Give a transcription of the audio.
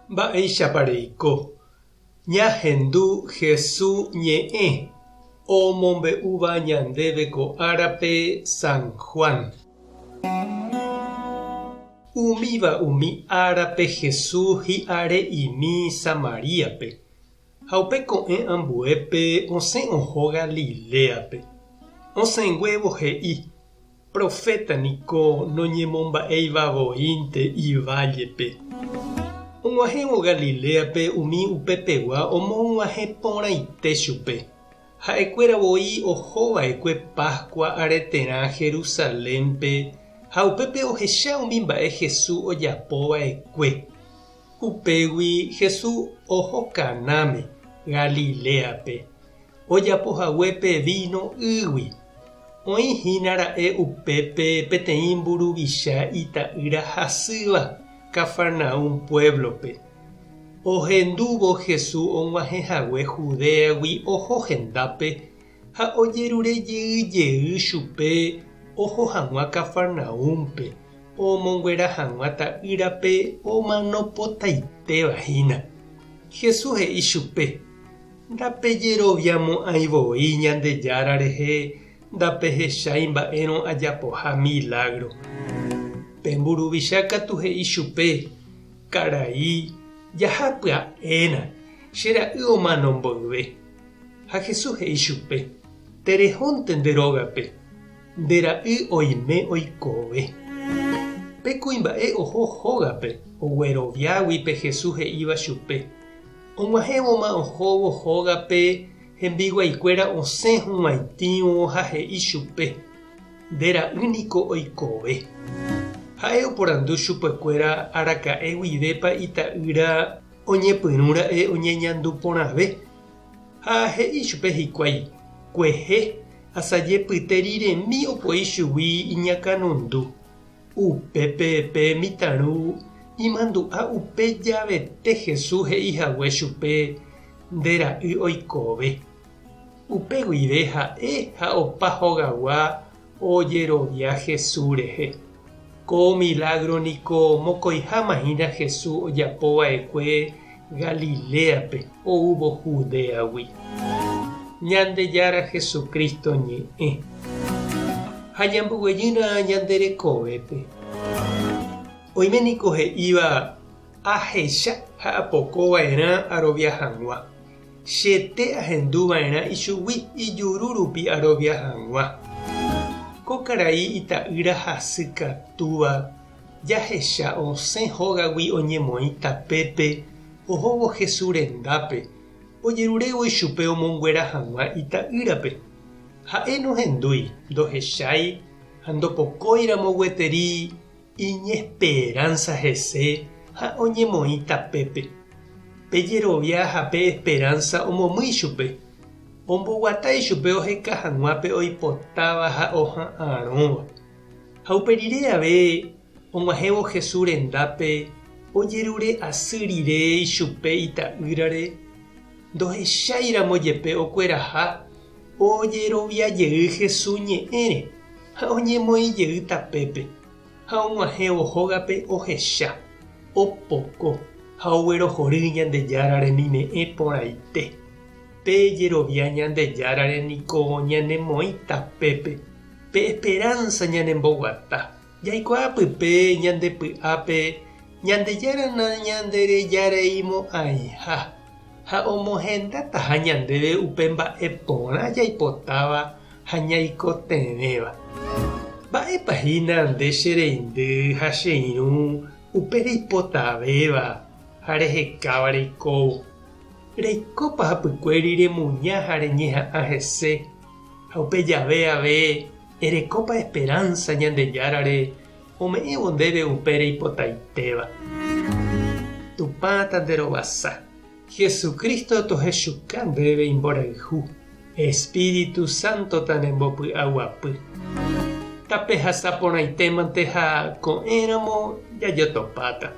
Mba'éichapa reiko? Ñahendu Hesu ñe'ẽ omombe'úva ñandéve ko árape San Juan. Umíva umi árape Hesu hi'are'imi Samaríape, ha upe ko'ẽ ambuépe osẽ oho Galiléape. Osẽnguévo he'i, Proféta niko noñemomba'éiva voínte ivállepe. Og̃uahẽvo Galiléape umi upepegua omog̃uahẽ porãite chupe. Ha'ekuéra voi oho va'ekue Páskua areterã Jerusalénpe ha upépe ohecha umi mba'e Jesús ojapo va'ekue. Upégui Jesús oho Canáme, Galiléape. Ojapo hague pe víno ýgui. Oĩ hína ra'e upépe peteĩ mburuvicha ita'ýra hasýva Cafarnaúm puévlope. Ohendúvo Jesús og̃uahẽ hague Judéagui oho hendápe ha ojerure jey jey chupe oho hag̃ua Cafarnaúmpe omonguera hag̃ua ta'ýrape omanopotaitéva hína. Jesús he'i chupe, Ndapejeroviamo'ãi voi Ñandejára rehe ndapehechái mba'érõ ajapoha milágro. Pe mburuvicha katu he'i chupe, Karai, jaha pya'éna, che ra'y omano mboyve. Ha Jesús he'i chupe, Terehónte nde rógape, nde ra'y oime oikove. Pe kuimba'e oho hógape ogueroviágui pe Jesús he'íva chupe. Og̃uahẽvoma ohóvo hógape hembiguaikuéra osẽ hug̃uaitĩvo ha he'i chupe, Nde ra'y niko oikove. Ha'e oporandu chupekuéra araka'e guivépa ita'ýra oñepyrũra'e oñeñandu porãve. Ha he'i chupe hikuái, Kuehe, asaje pyte riremi opoi chugui iñakãnundu. Upépe pe mitãru imandu'a upe javete Jesús he'i hague chupe, Nde ra'y oikove. Upe guive ha'e ha opa hogagua ojerovia Jesús rehe. Ko milágro niko mokõiháma hína Jesús ojapo va'ekue Galiléape oúvo Judéagui. Ñandejára Jesucristo ñe'ẽ. Ha ñamboguejýna ñande rekovépe. Oime niko he'íva ahecha ha apoko va'erã arovia hag̃ua. Chete ahendu va'erã ichugui ijuru rupi arovia hag̃ua. Ko karai ita'ýra hasy katúva jahecha osẽ hógagui oñemoĩ tapépe ohóvo Jesús rendápe, ojerurévo ichupe omonguera hag̃ua ita'ýrape. Ha'e nohendúi, ndohechái ha ndopokóiramo gueteri iñesperánsa hese ha oñemoĩ tapépe. Pe jerovia ha pe esperánsa omomýi chupe, omboguata ichupe oheka hag̃ua pe oipotáva ha oha'arõva. Ha upe rire ave og̃uahẽvo Jesús rendápe ojerure asy rire ichupe ita'ýrare, ndohecháiramo jepe okueraha ojerovia jey Jesús ñe'ẽre ha oñemoĩ jey tapépe, ha og̃uahẽvo hógape ohecha, opoko ha oguerohory Ñandejára remime'ẽ porãite. Pe jerovia Ñandejárare niko ñanemoĩ tapépe. Pe esperánsa ñanemboguata, jaikuaa pype ñande py'ápe Ñandejára nañanderejareimo'ãiha ha omohendataha ñandéve upe mba'e porã jaipotáva ha ñaikotevẽva. Mba'épa hína nde che reindy ha che irũ upe reipotavéva ha rehekáva reikóvo? Reikópa hapykuéri remuña ha reñeha'ã hese? Ha upe jave ave erekópa esperánsa Ñandejárare ome'ẽvo ndéve upe reipotaitéva. Tupã tanderovasa. Jesucristo tohechuka ndéve imborayhu, Espíritu Santo tanembopy'aguapy. Tapehasa porãitémante ha ko'ẽramo jajotopáta.